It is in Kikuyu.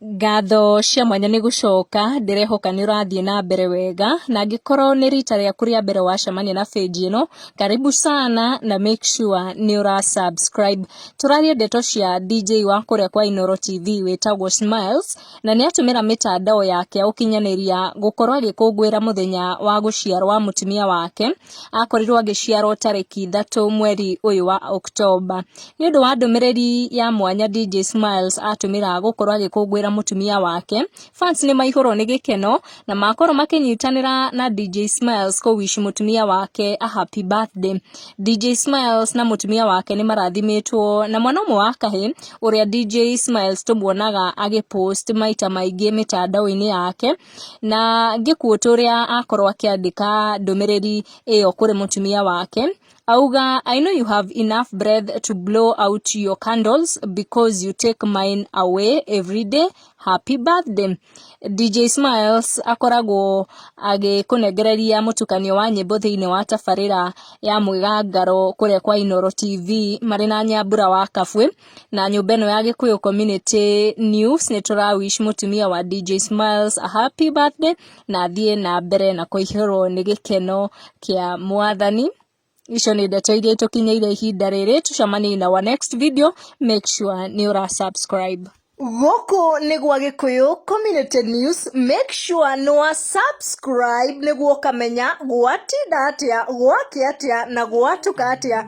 Ngatho cia mwanya nĩ gũcoka, ndĩrehoka nĩ ũrathiĩ na mbere wega, na angĩkorwo nĩ rita rĩaku rĩa mbere wacemania na page ĩno, karibu sana na make sure nĩ ũra subscribe. Tũraria ndeto cia DJ wa kũrĩa kwa Inooro TV wĩtagwo Smiles, na nĩ atũmĩra mĩtandao yake ya ũkinyanĩria gũkorwo agĩkũngũĩra mũthenya wa gũciarwo wa mũtumia wake, akorirwo agĩciarwo tarĩki 3 mweri ũyũ wa Oktoba. Nĩ ũndũ wa ndũmĩrĩri ya mwanya DJ Smiles atũmĩra gũkorwo agĩkũngũĩra mũtumia wake, fans nĩ maihũrwo nĩ gĩkeno na makorwo makĩnyitanĩra na DJ Smiles kũ wish mũtumia wake a happy birthday. DJ Smiles na mũtumia wake nĩ marathimĩtwo na mwana ũmwe wa kahĩ ũrĩa DJ Smiles tũmuonaga agĩpost maita maingĩ mĩtandao-inĩ yake, na ngĩkuota ũrĩa akorwo akĩandĩka ndũmĩrĩri ĩyo kũrĩ mũtumia wake, auga, "I know you have enough breath to blow out your candles because you take mine away every day. Happy birthday." DJ Smiles akoragwo agĩkũnengereria mũtukanio wa nyĩmbo thĩinĩ wa tabarĩra ya mwĩgangaro kũrĩa kwa Inooro TV marĩ na Nyambura wa Kabwe na nyũmba ĩno ya Gĩkũyũ Community News. Nĩ tũra wish mũtumia wa DJ Smiles a happy birthday na athiĩ na mbere na kũihũrwo nĩ gĩkeno kĩa Mwathani. Icio nĩ ndeto iria itũkinyĩire ihinda rĩrĩ. Tũcemanie in our next video. Make sure nĩ ũra subscribe. Gũkũ nĩ gwa Gĩkũyũ Community News. Make sure nĩ wa subscribe nĩguo ũkamenya gwatinda atĩa, gwakĩa atĩa na gwatuka atĩa.